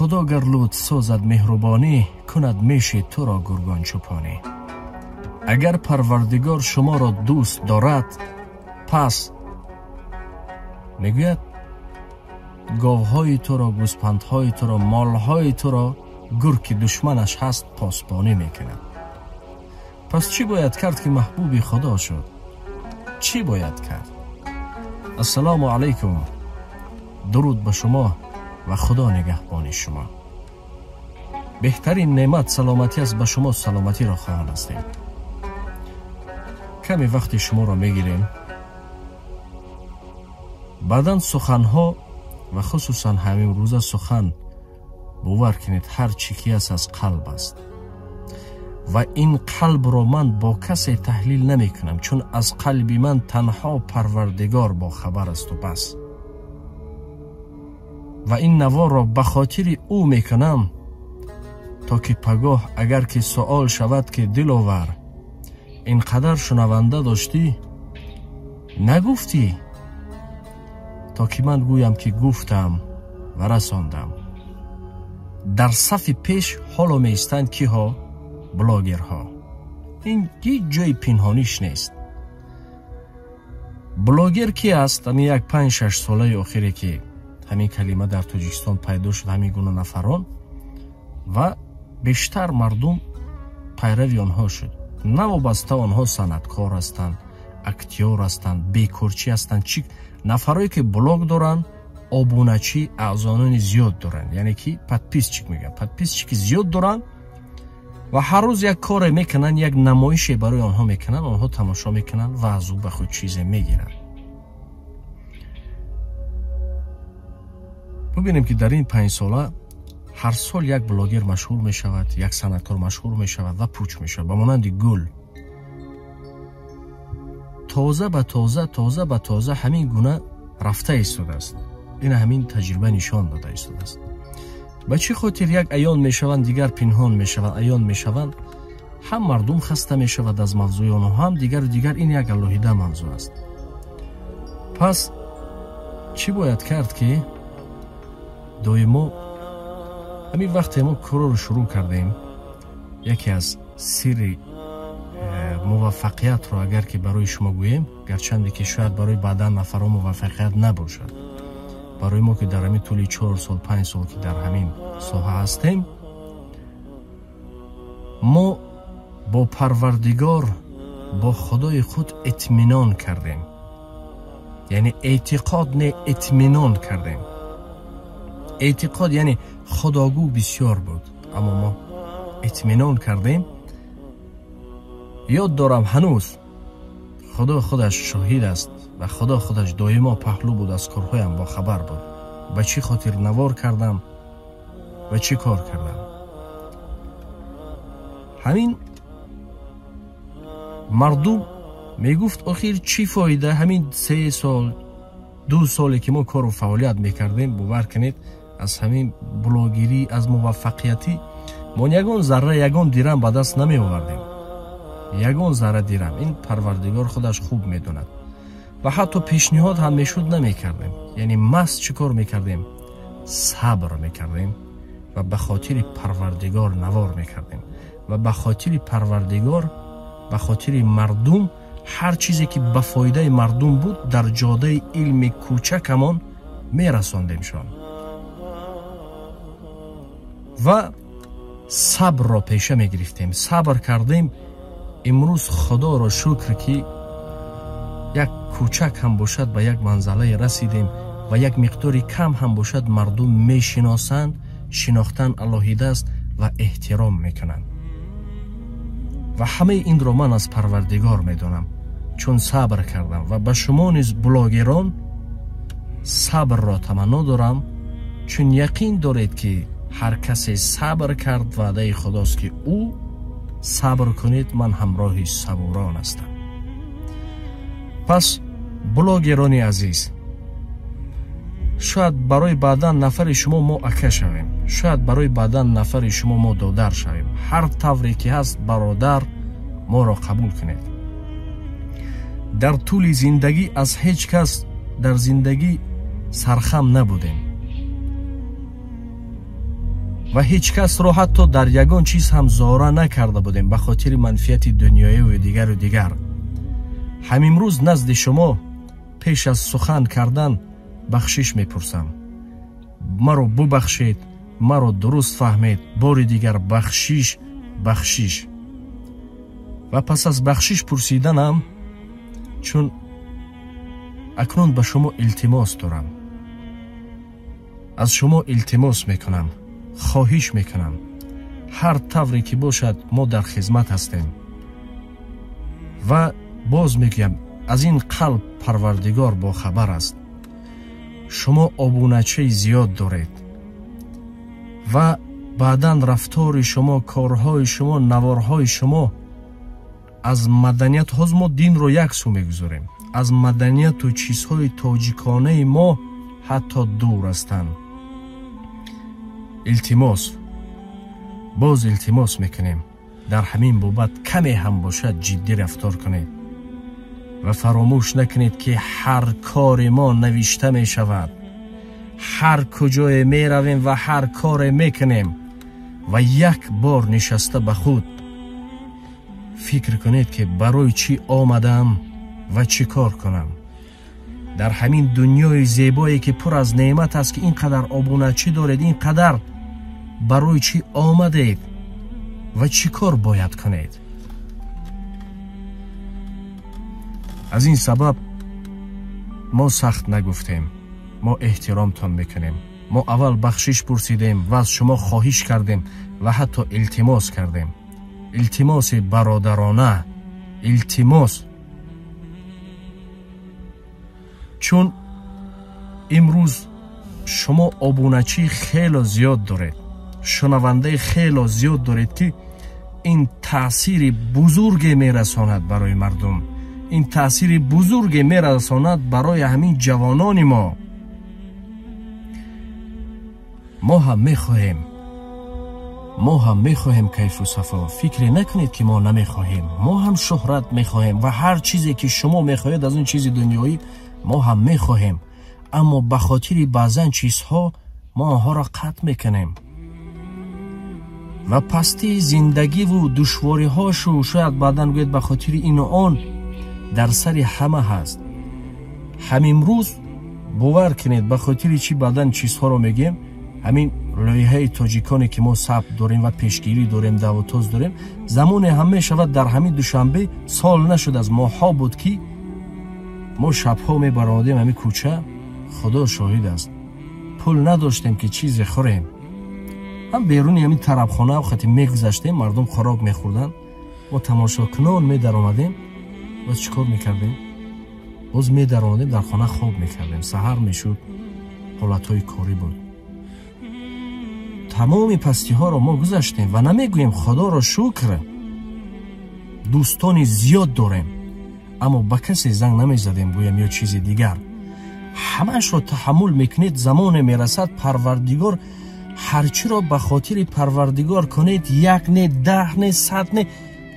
Худо гар лутф созад меҳрубонӣ, кунад меши туро гургон чӯпонӣ. Агар Парвардигор шуморо дӯст дорад, пас мегӯяд говҳои туро, гӯспандҳои туро, молҳои туро гург ки душманаш ҳаст посбонӣ мекунад. Пас чӣ бояд кард ки маҳбуби Худо шуд? Чӣ бояд кард? Ассалому алайкум, дуруд ба шумо ва Худо нигаҳбони шумо. Беҳтарин неъмат саломатӣ аст, ба шумо саломатиро хоҳон ҳастем. Каме вақти шуморо мегирем. Баъдан суханҳо ва хусусан ҳамин рӯза сухан, бовар кунед, ҳар чӣ ки аст аз қалб аст ва ин қалбро ман бо касе таҳлил намекунам, чун аз қалби ман танҳо Парвардигор бохабар асту бас. Ва ин наворро ба хотири ӯ мекунам, то ки пагоҳ агар ки суол шавад ки Диловар, ин қадар шунаванда доштӣ, нагуфтӣ, то ки ман гӯям ки гуфтам ва расондам. Дар сафи пеш ҳоло меистанд киҳо? Блогерҳо. Ин ҳеҷ ҷои пинҳониш нест. Блогер ки аст? Ҳамин як 5-6 солаи охире ки ҳамин калима дар Тоҷикистон пайдо шуд, ҳамин гуна нафарон ва бештар мардум пайрави онҳо шуд. Навобаста онҳо санъаткор ҳастанд, актёр ҳастанд, бекорчӣ ҳастанд, чӣ нафарое ки блог доранд, обуначӣ аъзонони зиёд доранд, яъне ки подписчик мегӯянд, подписчики зиёд доранд ва ҳар рӯз як коре мекунанд, як намоише барои онҳо мекунанд, онҳо тамошо мекунанд ва аз ӯ ба худ чизе мегиранд. Бубинем ки дар ин 5 сола ҳар сол як блогер машҳур мешавад, як санъаткор машҳур мешавад ва пуч мешавад, ба монанди гул. Тоза ба тоза, тоза ба тоза ҳамин гуна рафта истодааст. Ин ҳамин таҷриба нишон дода истодааст. Ба чӣ хотир як аён мешаванд, дигар пинҳон мешаванд, аён мешаванд, ҳам мардум хаста мешавад аз мавзӯи онҳо, ҳам дигару дигар. Ин як алоҳида мавзӯъ аст. Пас чӣ бояд кард ки доимо ҳамин вақте мо корро шурӯъ кардем, яке аз сирри муваффақиятро агар ки барои шумо гӯем, гарчанде ки шояд барои баъдан нафарҳо муваффақият набошад, барои мо ки дар ҳамин тӯли 4 сол 5 сол ки дар ҳамин соҳа ҳастем, мо бо Парвардигор, бо Худои худ итминон кардем. Яъне эътиқод не, итминон кардем. Эътиқод яъне худогӯ бисёр буд, аммо мо итминон кардем. Ёд дорам ҳанӯз Худо худаш шоҳид аст ва Худо худаш доимо паҳлӯ буд, аз корҳоям бохабар буд. Ба чӣ хотир навор кардам ва чӣ кор кардам. Ҳамин мардум мегуфт охир чӣ фоида ҳамин 3 сол 2 соле ки мо кору фаъолият мекардем, бовар кунед, аз ҳамин блогерӣ, аз муваффақиятӣ мо ягон зарра, ягон дирам ба даст намеовардем. Ягон зарра дирам. Ин Парвардигор худаш хуб медонад. Ва ҳатто пешниҳод ҳам мешуд намекардем. Яъне маст чӣ кор мекардем? Сабр мекардем ва ба хотири Парвардигор навор мекардем ва ба хотири Парвардигор, ба хотири мардум, ҳар чизе ки ба фоидаи мардум буд дар ҷодаи илми кӯчакамон мерасондемшон. Ва сабрро пеша мегирифтем. Сабр кардем. Имрӯз Худоро шукр ки як кӯчак ҳам бошад ба як манзалае расидем ва як миқдори кам ҳам бошад мардум мешиносанд, шинохтан алоҳида аст ва эҳтиром мекунанд. Ва ҳамаи инро ман аз Парвардигор медонам, чун сабр кардам ва ба шумо низ блогерон сабрро таманно дорам, чун яқин доред ки ҳар касе сабр кард, ваъдаи Худост ки ӯ сабр кунед, ман ҳамроҳи сабурон ҳастам. Пас блогерони азиз, шояд барои баъдан нафари шумо мо ака шавем, шояд барои баъдан нафари шумо мо додар шавем. Ҳар тавре ки ҳаст, бародар, моро қабул кунед. Дар тӯли зиндагӣ аз ҳеҷ кас дар зиндагӣ сархам набудем. Ва ҳеҷ касро ҳатто дар ягон чиз ҳам зора накарда будем ба хотири манфиати дунёвӣ ва дигару дигар. Ҳамин рӯз назди шумо пеш аз сухан кардан бахшиш мепурсам. Маро бубахшед, маро дуруст фаҳмед, бори дигар бахшиш, бахшиш. Ва пас аз бахшиш пурсиданам, чун акнун ба шумо илтимос дорам, аз шумо илтимос мекунам, хоҳиш мекунам, ҳар тавре ки бошад мо дар хизмат ҳастем. Ва боз мегӯям, аз ин қалб Парвардигор бохабар аст. Шумо обуначаи зиёд доред ва баъдан рафтори шумо, корҳои шумо, наворҳои шумо аз маданият, ҳоз мо динро як су мегузорем, аз маданияту чизҳои тоҷиконаи мо ҳатто дур ҳастанд. Илтимос, боз илтимос мекунем, дар ҳамин бобат каме ҳам бошад ҷиддӣ рафтор кунед ва фаромӯш накунед, ки ҳар кори мо навишта мешавад. Ҳар куҷое меравем ва ҳар коре мекунем ва як бор нишаста ба худ фикр кунед, ки барои чӣ омадам ва чӣ кор кунам. Дар ҳамин дунёи зебое ки пур аз неъмат аст, ки ин қадар обуначӣ доред, ин қадар барои чӣ омадед ва чӣ кор бояд кунед? Аз ин сабаб мо сахт нагуфтем, мо эҳтиромтон мекунем. Мо аввал бахшиш пурсидем ва аз шумо хоҳиш кардем ва ҳатто илтимос кардем. Илтимоси бародарона, илтимос. Чун имрӯз шумо обуначии хело зиёд доред, шунавандаи хело зиёд доред, ки ин таъсири бузурге мерасонад барои мардум, ин таъсири бузурге мерасонад барои ҳамин ҷавонони мо. Мо ҳам мехоҳем, мо ҳам мехоҳем кайфу сафо. Фикре накунед, ки мо намехоҳем. Мо ҳам шӯҳрат мехоҳем ва ҳар чизе ки шумо мехоҳед аз он чизи дунёӣ мо ҳам мехоҳем, аммо ба хотири баъзан чизҳо мо онҳоро қатъ мекунем ва пастии зиндагиву душвориҳошу шояд баъдан гӯед ба хотири ину он дар сари ҳама ҳаст. Ҳамин рӯз бовар кунед, ба хотири чӣ баъдан чизҳоро мегӯем, ҳамин лоиҳаи тоҷиконе ки мо сабт дорем ва пешгирӣ дорем, давотоз дорем, замоне ҳам мешавад дар ҳамин Душанбе сол нашуд, аз моҳҳо буд, ки мо шабҳо мебаромадем ҳамин кӯча, худо шоҳид аст, пул надоштем ки чизе хӯрем. Ҳам беруни ҳамин тарабхона хати мегузаштем, мардум хӯрок мехӯрданд, мо тамошокунон медаромадем. Боз чӣ кор мекардем? Боз медаромадем, дар хона хоб мекардем. Саҳар мешуд, ҳолатҳои корӣ буд. Тамоми пастиҳоро мо гузаштем ва намегӯем худоро шукр, дӯстони зиёд дорем, аммо ба касе занг намезадем гӯям ё чизи дигар. Ҳамаашро таҳаммул мекунед, замоне мерасад Парвардигор ҳарчиро ба хотири Парвардигор кунед, як не, 10 не, 100 не,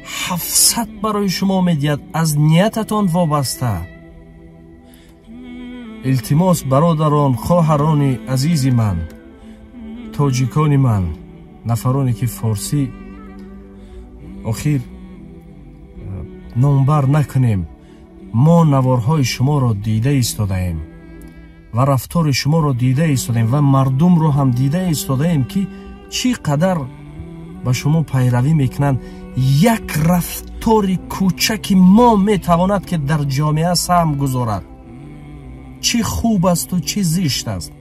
700 барои шумо медиҳад, аз ниятатон вобаста. Илтимос, бародарон, хоҳарони азизи ман, тоҷикони ман, нафароне ки форсӣ, охир номбар накунем, мо наворҳои шуморо дида истодаем ва рафтори шуморо дида истодаем ва мардумро ҳам дида истодаем, ки чӣ қадар ба шумо пайравӣ мекунанд. Як рафтори кӯчаки мо метавонад, ки дар ҷомеа саҳм гузорад, чӣ хуб асту чӣ зишт аст.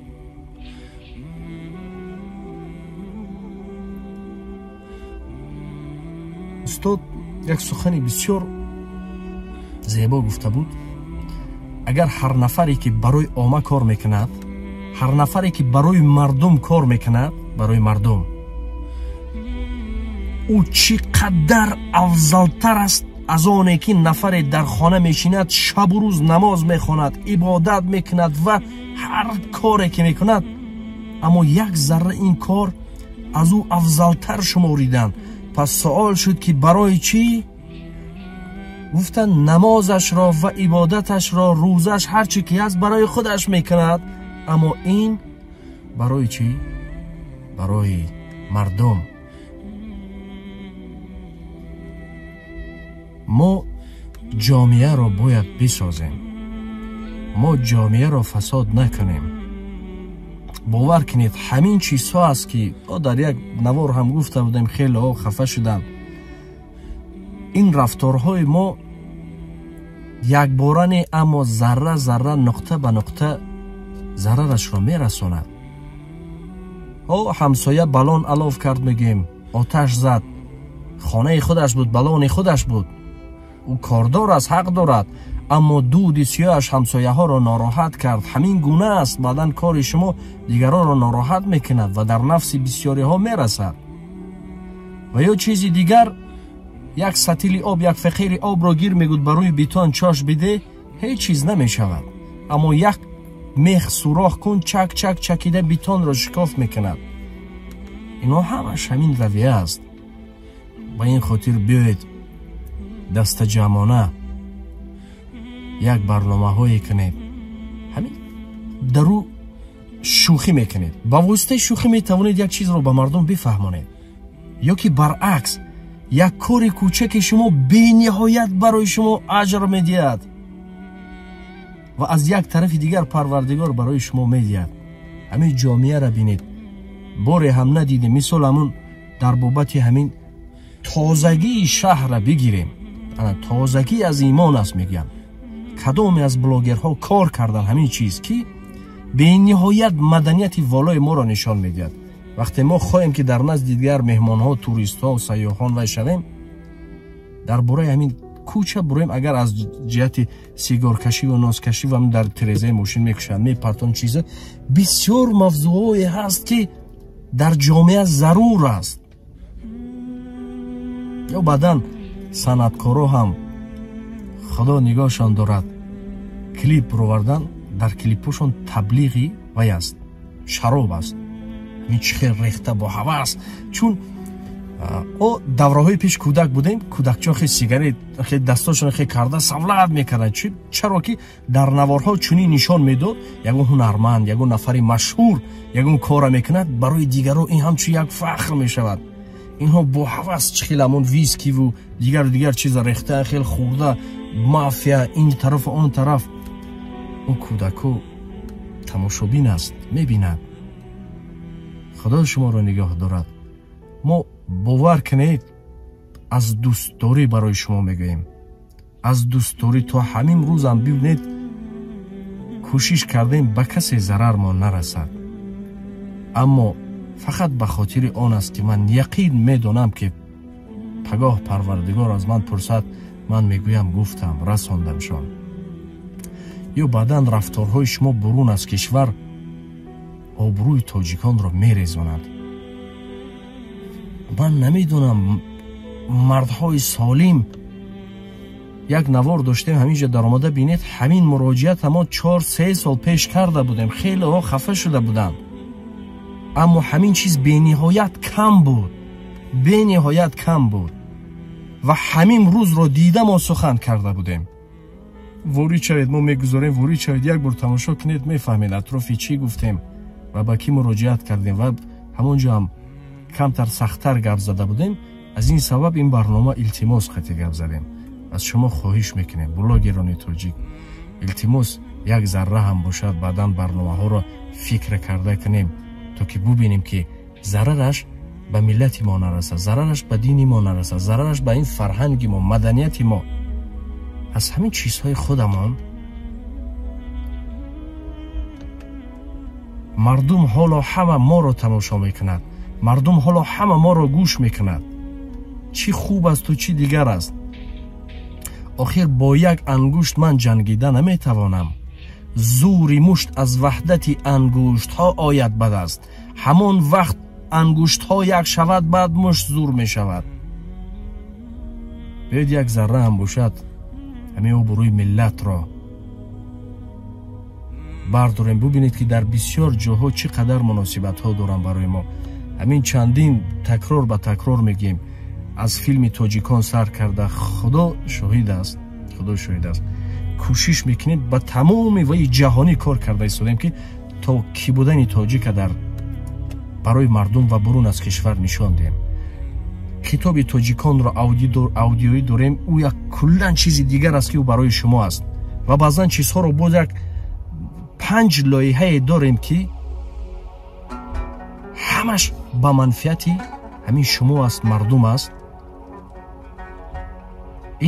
Устод як сухани бисёр зебо гуфта буд: агар ҳар нафаре ки барои омма кор мекунад, ҳар нафаре ки барои мардум кор мекунад, барои мардум, ӯ чӣ қадар афзалтар аст аз оне ки нафаре дар хона мешинад, шабу рӯз намоз мехонад, ибодат мекунад ва ҳар коре ки мекунад, аммо як зарра ин кор аз ӯ афзалтар шумориданд. Пас суол шуд, ки барои чӣ? Гуфтанд намозашро ва ибодаташро, рӯзаш, ҳар чӣ ки ҳаст барои худаш мекунад, аммо ин барои чӣ? Барои Мардум, мо ҷомеаро бояд бисозем, мо ҷомеаро фасод накунем. Бовар кунед, ҳамин чизҳо аст ки дар як навор ҳам гуфта будем, хелеҳо хафа шуданд. Ин рафторҳои мо якбора не, аммо зарра зарра, нуқта ба нуқта зарарашро мерасонад. Ҳамсоя балон алов кард, мегӯем, оташ зад, хонаи худаш буд, балони худаш буд, ӯ кордор аст, ҳақ дорад, аммо дуди сиёҳаш ҳамсояҳоро нороҳат кард. Ҳамин гуна аст, баъдан кори шумо дигаронро нороҳат мекунад ва дар нафси бисёриҳо мерасад. Ва ё чизи дигар, як сатили об, як фақири обро гир мегӯд, ба рӯи бетон чош биде, ҳеҷ чиз намешавад, аммо як мех сурох кун, чак чак чакида бетонро шикоф мекунад. Ино ҳамаш ҳамин равия аст. Ба ин хотир биёед дастаҷамъона як барномаҳое кунед, ҳамин дару шӯхӣ мекунед, ба воситаи шӯхӣ метавонед як чизро ба мардум бифаҳмонед, ё ки баръакс як кори кӯчаки шумо бениҳоят барои шумо аҷр медиҳад ва аз як тарафи дигар Парвардигор барои шумо медиҳад. Ҳамин ҷомеаро бинед, боре ҳам надидем. Мисол ҳамун дар бобати ҳамин тозагии шаҳрро бигирем, тозагӣ аз имон аст мегӯям. Кадоме аз блогерҳо кор кардан ҳамин чиз ки бениҳоят маданияти волои моро нишон медиҳад. Вақте мо хоҳем ки дар назди дигар меҳмонҳо, туристҳо, сайёҳон вай шавем, дар бораи ҳамин кӯча буроем, агар аз ҷиҳати сигоркашӣ ва нозкашӣ ва дар тирезаи мошин мекушанд, мепартон чиза, бисёр мавзӯъҳое ҳаст ки дар ҷомеа зарур аст. Ё баъдан санъаткоро ҳам Худо нигоҳшон дорад, клип бировардан, дар клипҳошон таблиғи вай аст, шароб аст. Ин чӣ хел рехта бо ҳавас. Чун давраҳои пеш кӯдак будем, кӯдакчон хел сигарет, хел дастошон хел карда савлат мекарданд. Чаро ки дар наворҳо чунин нишон медод, ягон ҳунарманд, ягон нафари машҳур ягон кора мекунад, барои дигарро ин ҳамчун як фахр мешавад. Инҳо бо ҳавас чӣ хел ҳамон вискиву дигару дигар чиза рехта, хел хӯрда, мафия ин тарафу он тараф. Он кӯдаку тамошобин аст, мебинад. Худо шуморо нигоҳ дорад. Мо бовар кунед, аз дӯстдорӣ барои шумо мегӯем, аз дӯстдорӣ то ҳамин рӯзам бибинед, кӯшиш кардем ба касе зарармон нарасад, аммо фақат ба хотири он аст ки ман яқин медонам ки пагоҳ Парвардигор аз ман пурсад, ман мегӯям гуфтам, расондамшон. Ё баъдан рафторҳои шумо бурун аз кишвар обрӯи тоҷиконро мерезонад. Ман намедонам, мардҳои солим, як навор доштем ҳаминҷа даромада бинед, ҳамин муроҷиат ҳамон 4-3 сол пеш карда будем, хелеҳо хафа шуда буданд, аммо ҳамин чиз бениҳоят кам буд, бениҳоят кам буд ва ҳамин рӯзро дида мо сухан карда будем. Ворид шавед, мо мегузорем, ворид шавед, як бор тамошо кунед, мефаҳмед атрофи чӣ гуфтем ва ба кӣ муроҷиат кардем ва ҳамон ҷо ҳам камтар сахттар гап зада будем. Аз ин сабаб ин барнома илтимос қатӣ гап задем. Аз шумо хоҳиш мекунем, блогерони тоҷик, илтимос, як зарра ҳам бошад, баъдан барномаҳоро фикр карда кунем, то ки бубинем ки зарараш ба миллати мо нарасад, зарараш ба дини мо нарасад, зарараш ба ин фарҳанги мо, маданияти мо. Аз ҳамин чизҳои худамон мардум ҳоло ҳама моро тамошо мекунад, мардум ҳоло ҳама моро гӯш мекунад. Чӣ хуб асту чӣ дигар аст. Охир бо як ангушт ман ҷангида наметавонам. Зури мушт аз ваҳдати ангуштҳо ояд ба даст. Ҳамон вақт ангуштҳо як шавад, баъд мушт зур мешавад. Биёед як зарра ҳам бошад ҳамин обрӯи миллатро бардорем. Бубинед ки дар бисёр ҷоҳо чӣ қадар муносибатҳо доранд барои мо. Ҳамин чандин такрор ба такрор мегӯем, аз филми тоҷикон сар карда, Худо шоҳид аст, Худо шоҳид аст, кӯшиш мекунем ба тамоми ваи ҷаҳонӣ кор карда истодем ки то кӣ будани тоҷика дар Барои мардум ва бурун аз кишвар нишон диҳем. Китоби тоҷиконро аудиоӣ дорем, ӯ як куллан чизи дигар аст, ки ӯ барои шумо аст. Ва баъзан чизҳоро боз як 5 лоиҳае дорем, ки ҳамаш ба манфиати ҳамин шумо аст, мардум аст.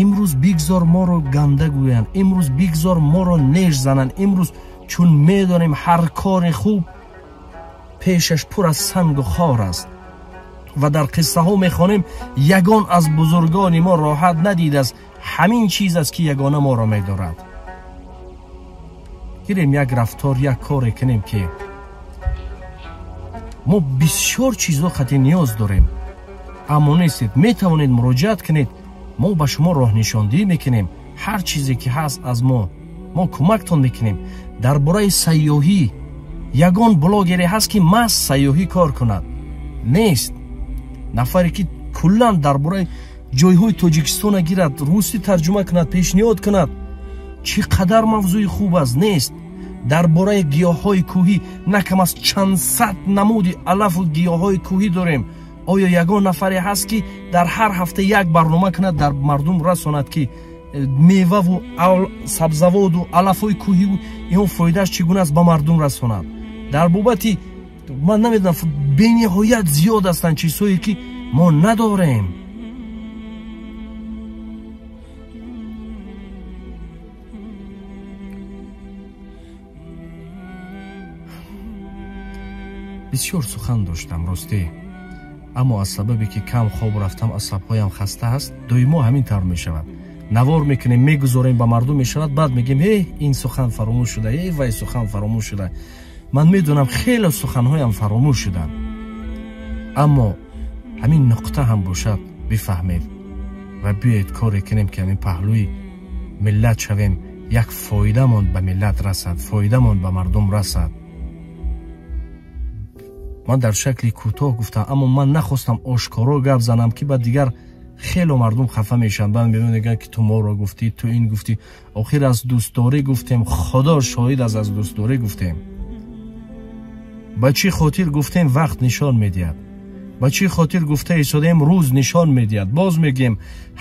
Имрӯз бигзор моро ганда гӯянд, имрӯз бигзор моро неш зананд, имрӯз чун медонем ҳар кори хуб пешаш пур аз сангу хор аст. Ва дар қиссаҳо мехонем ягон аз бузургони мо роҳат надидааст. Ҳамин чиз аст, ки ягона моро медорад. Гирем як рафтор, як коре кунем, ки мо бисёр чизҳо хати ниёз дорем, аммо нестед. Метавонед муроҷиат кунед, мо ба шумо роҳнишондиҳӣ мекунем. Ҳар чизе ки ҳаст аз мо кӯмактон мекунем. Дар бораи сайёҳӣ ягон блогере ҳаст, ки маҳз сайёҳӣ кор кунад? Нест. Нафаре ки куллан дар бораи ҷойҳои Тоҷикистона гирад, русӣ тарҷума кунад, пешниҳод кунад, чӣ қадар мавзӯи хуб аст? Нест. Дар бораи гиёҳҳои кӯҳӣ на кам аз чанд сад намуди алафу гиёҳҳои кӯҳӣ дорем. Оё ягон нафаре ҳаст, ки дар ҳар ҳафта як барнома кунад, дар мардум расонад, ки меваву сабзаводу алафҳои кӯҳиву инҳо фоидааш чӣ гуна аст, ба мардум расонад? Дар бобати ман намедонам, бениҳоят зиёд ҳастанд чизҳое, ки мо надорем. Бисёр сухан доштам, ростӣ, аммо аз сабабе ки кам хоб рафтам, асабҳоям хаста аст. Доимо ҳамин тавр мешавад. Навор мекунем, мегузорем, ба мардум мешавад, баъд мегем э ин сухан фаромӯш шуда, э вай сухан фаромӯш шуда. Ман медонам хеле суханҳоям фаромӯш шуданд, аммо ҳамин нуқта ҳам бошад бифаҳмед ва биёед коре кунем, ки ҳамин паҳлӯи миллат шавем, як фоидамон ба миллат расад, фоидамон ба мардум расад. Ман дар шакли кӯтоҳ гуфтам, аммо ман нахостам ошкоро гап занам, ки ба дигар хеле мардум хафа мешаванд. Баъд мегӯянд, ки ту моро гуфтӣ, ту ин гуфтӣ. Охир аз дӯстдорӣ гуфтем, Худо шоҳид аст, аз дӯстдорӣ гуфтем. Ба чӣ хотир гуфтем, вақт нишон медиҳад. Ба чӣ хотир гуфта истодем, рӯз нишон медиҳад. Боз мегӯем,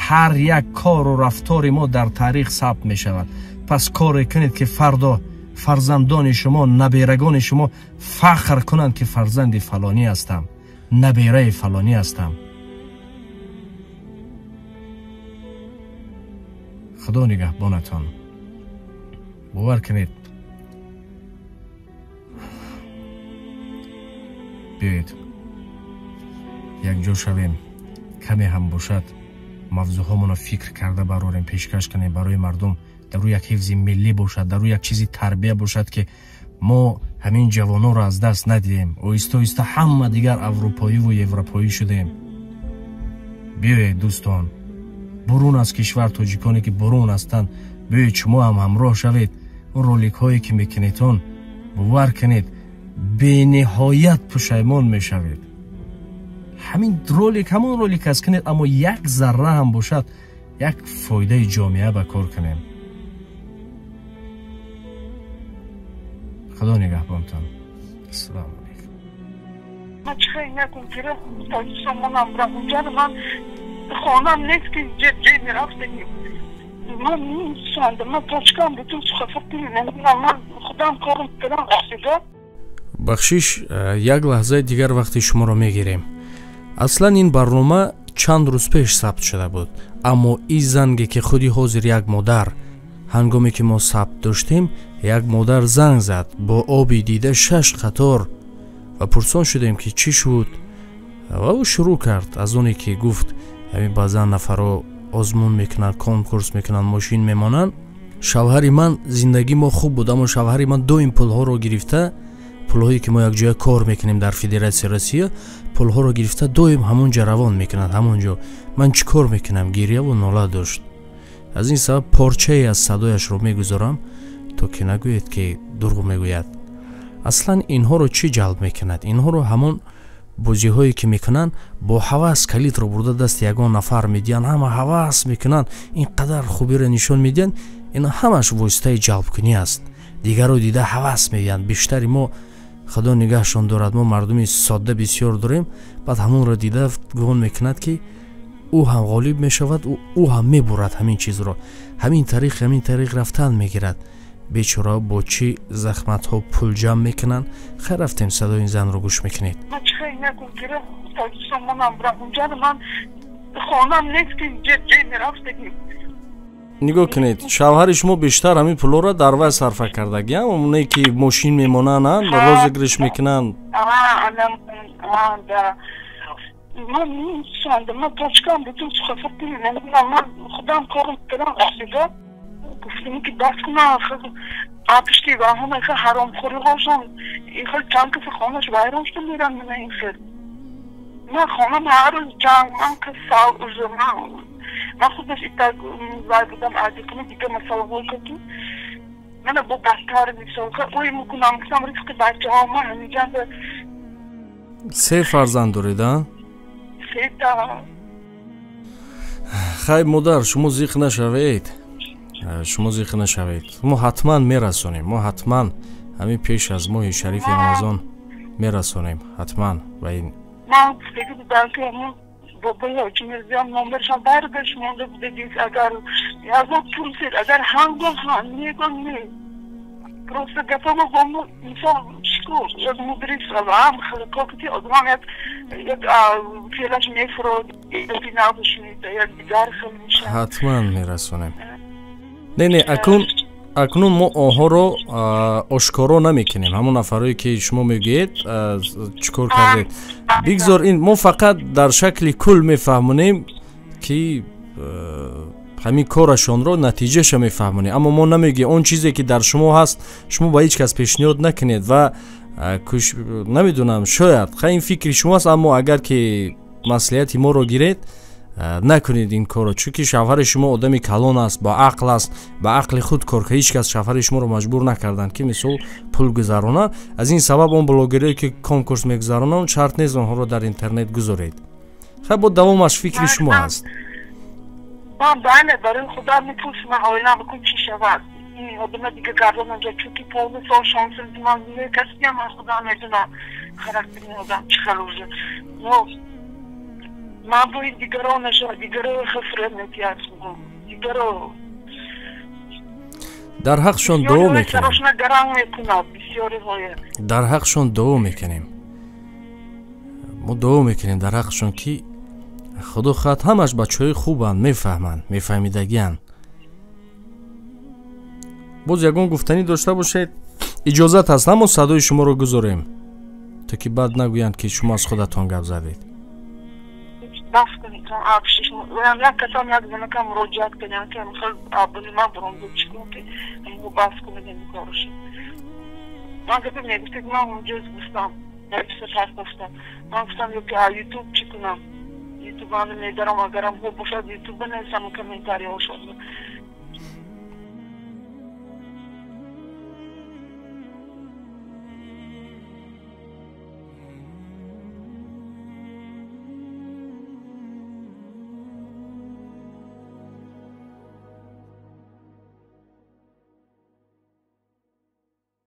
ҳар як кору рафтори мо дар таърих сабт мешавад. Пас коре кунед, ки фардо фарзандони шумо, наберагони шумо фахр кунанд, ки фарзанди фалонӣ ҳастам, набераи фалонӣ ҳастам. Худо нигаҳбонатон. Бовар кунед, биёед якҷо шавем, каме ҳам бошад мавзӯъҳомонро фикр карда барорем, пешкаш кунем барои мардум. Дар рӯи як ҳифзи миллӣ бошад, дар рӯи як чизи тарбия бошад, ки мо ҳамин ҷавононро аз даст надиҳем. Оҳиста оҳиста ҳама дигар аврупоиву европоӣ шудем. Биёед дӯстон, бурун аз кишвар, тоҷиконе ки бурун ҳастанд, биёед шумо ҳам ҳамроҳ шавед. Он роликҳое ки мекунедон, бовар кунед, бениҳоят пушаймон мешавед. Ҳамин ролик ҳамон ролик аст, кунед, аммо як зарра ҳам бошад, як фоидаи ҷомеа ба кор кунем. Худо нигаҳбонтон. Ассалому алайкум. Ман чӣ хел накун, ки тоҷикистонам равонҷан, ман хонам нест, ки ҷе мерафтагим. Ман нисандам, ман тоҷикам, бутун сухафати ман худам корм кардам расида. Бахшиш, як лаҳзаи дигар вақти шуморо мегирем. Аслан ин барнома чанд рӯз пеш сабт шуда буд, аммо ин занге ки худи ҳозир як модар, ҳангоме ки мо сабт доштем, як модар занг зад бо оби дида 6 қатор ва пурсон шудем, ки чӣ шуд, ва ӯ шурӯъ кард аз оне ки гуфт ҳамин баъзан нафарҳо озмун мекунанд, конкурс мекунанд, мошин мемонанд. Шавҳари ман, зиндагии мо хуб буд, аммо шавҳари ман доим пулҳоро гирифта, пулҳое ки мо якҷоя кор мекунем дар Федератсияи Россия, пулҳоро гирифта доим ҳамон ҷо равон мекунад, ҳамон ҷо. Ман чӣ кор мекунам? Гиряву нола дошт. Аз ин сабаб порчае аз садояшро мегузорам, то ки нагӯед, ки дурӯғ мегӯяд. Аслан инҳоро чӣ ҷалб мекунад? Инҳоро ҳамон бозиҳое ки мекунанд, бо ҳавас калидро бурда дасти ягон нафар медиҳанд, ҳама ҳавас мекунанд, ин қадар хубиро нишон медиҳанд. Ин ҳамаш воситаи ҷалбкунӣ аст. Дигарро дида ҳавас медиҳанд. Бештари мо Худо нигаҳшон дорад. Мо мардуми содда бисёр дорем. Баъд ҳамонро дида гумон мекунад, ки ӯ ҳам ғолиб мешавад, ӯ ҳам мебурад ҳамин чизро. Ҳамин тариқ рафтан мегирад. Бечора бо чӣ захматҳо пул ҷамъ мекунанд. Хайр, рафтем, садои ин занро гӯш мекунед. Нигоҳ кунед, шавҳари шумо бештар ҳамин пулҳоро дар вай сарфа кардагиам, оне ки мошин мемонанд, розыгрыш мекунанд. Ман нестам, ман точкам бутун сухафати намедонам, ман худам корм кардам асида. Гуфтам ки бас кунам, пишти ва ҳама ха ҳаромхӯриҳошон ин хел чанд каси хонаш вайрон шуда мерам. Мана ин хел ман хонам ҳар рӯз ҷанг, ман касал уже, ман худаш итак вай будам, адикуни дига масалаҳое ки мана бо бадтар мисол ой мекунам, гуфтам ризқи бачаҳо ман ҳамиҷанда. Се фарзанд доред, а? Сета. Хайр, модар, шумо зиқ нашавед, шумо зиқ нашавед. Мо ҳатман мерасонем, мо ҳатман ҳамин пеш аз моҳи шарифи Рамазон мерасонем ҳатман. Ва ин ман гуфтагӣ будам ки ҳамон бобои ҳоҷи Мирзиён номершон бардошт монда будагист, агар ягон пурсед, агар ҳангом ҳам негон не, просто гапамо бо мисол шукр як мудрис ҳам хелкокити одамам як як феълаш мефурод, як дигар хел мешавад. Ҳатман мерасонем. Не, акнун мо онҳоро ошкоро намекунем. Ҳамон нафарое ки шумо мегӯед чӣ кор кардед, бигзор ин мо фақат дар шакли кул мефаҳмонем, ки ҳамин корашонро натиҷаша мефаҳмонем. Аммо мо намегӯем он чизе ки дар шумо ҳаст, шумо ба ҳеҷ кас пешниҳод накунед ва намедонам, шояд хай ин фикри шумоаст, аммо агар ки маслиҳати моро гиред, накунед ин корро, чунки шавҳари шумо одами калон аст, ба ақл аст, ба ақли худ кор ка. Ҳеҷ кас шавҳари шуморо маҷбур накарданд, ки мисол пул гузаронад. Аз ин сабаб он блогерое ки конкурс мегузаронанд, шарт нест онҳоро дар интернет гузоред. Хай, бо давомаш фикри шумо аст. Ман бале, барои худам мепурсам, оилам бикун чӣ шавад, ин одама дига гардонанҷа, чунки 15 сол шанс ман касбиям, ман худам медонам характери одам чӣ хел уже. Но ман бои дигаро нашавад, дигаро хифрет метиҳад, дигаро дар ҳақшон дуо мекунем, гаранг мекунад бисёриҳое. Дар ҳақшон дуо мекунем, мо дуо мекунем дар ҳақшон, ки худо хоҳад ҳамаш бачаҳои хубанд, мефаҳманд, мефаҳмидагианд. Боз ягон гуфтанӣ дошта бошед, иҷозат ҳаст, аммо садои шуморо гузорем, то ки баъд нагӯянд, ки шумо аз худатон гап задед. Бас кунед, як касам як занакам муроҷиат кардам, ки хел абуни ман буромду чӣ кунам, ки бас кунед ин корашо. Ман гапе мегуфтед, ман онҷоз гуфтам, написа гуфтам, ман гуфтам ё ки ютуб чӣ кунам, ютуб ман медарам, агарам хуб бошад ютуб бинависам комментарияҳошон.